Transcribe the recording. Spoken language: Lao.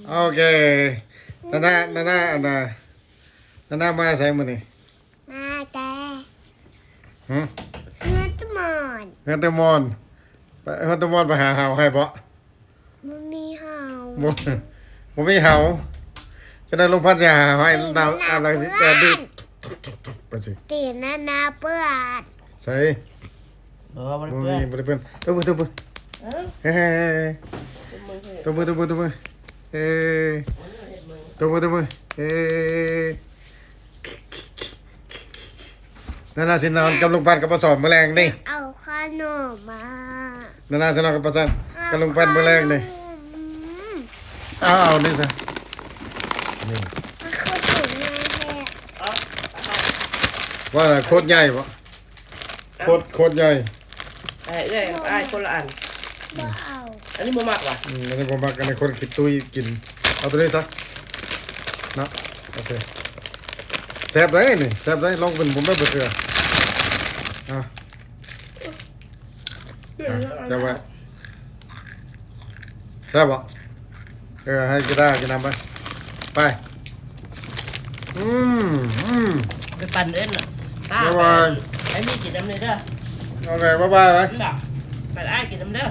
ໂອເຄ ນານາ ນານາ ອັນນາ ນານາມາໃສມື້ນີ້? ມາແຕ່ ຫື? ເຮືອນຕະມອນ ເຮືອນຕະມອນ ໄປເຮືອນຕະມອນໄປຫາເຫົາໃຫ້ບໍ່? ບໍ່ມີເຫົາ ບໍ່ ບໍ່ມີເຫົາ ຈະໄດ້ລົງພັນຊິຫາເຫົາໃຫ້ ເຫັນ ນາ ນາ ອາ ນາ ນາ ນາ ໄປຊິ ຕີນນານາເປື້ອນ ໃສ? ບໍ່ ບໍ່ໄດ້ ບໍ່ ເປື້ອນ ມີ ບໍ່ໄດ້ເປື້ອນ ຕົບມື ຕົບມື ເອີ ເຮີ້ ຕົບມື ຕົບມື ຕົບມື ເອີ ຕົບມື ຕົບມື ເອີ ນານາຊິນອນກັບລຸງປັນກັບປ້າສອນມື້ແລງນີ້ ເອົາຂະໜົມມາ ນານາຊິນອນກັບປ້າສອນ ເອົາ ກັບລຸງປັນມື້ແລງນີ້ ຂະໜົມ ເອົາ ເອົານີ້ຊະ ນີ້ ມັນຄືສູງໃຫຍ່ແທ້ ວ່າລະໂຄດໃຫຍ່ບໍ່? ໂຄດ ໂຄດໃຫຍ່ ໃຫ້ເອື້ອຍອ້າຍຄົນລະອັນ ບໍ່ເອົາ ອັນນີ້ບໍ່ມັກຫວາ? ອືມ ອັນນີ້ບໍ່ມັກ ອັນນີ້ຄົນຂີ້ຕຸ້ຍກິນ ເອົາໂຕນີ້ຊະເນາະ ໂອເຄ ແຊບເດ້ນີ້ ແຊບເດ້ ລອງເປັນ ບໍ່ແມ່ນບໍ່ເຊື່ອ ອ່ະ ອ່ະ ຈັບໄວ້ ແຊບບໍ່? ເອີ ໃຫ້ກິນໄດ້ ກິນນຳໄປ ໄປ ອືມ ອືມ ໄປປັ່ນເອີ້ນ ຕາ ບາຍບາຍ ໄປ ໃຫ້ມີກິນນຳເດີ ໂອເຄ ບາຍບາຍ ໄປ ໄປອ້າຍກິນນຳເດີ.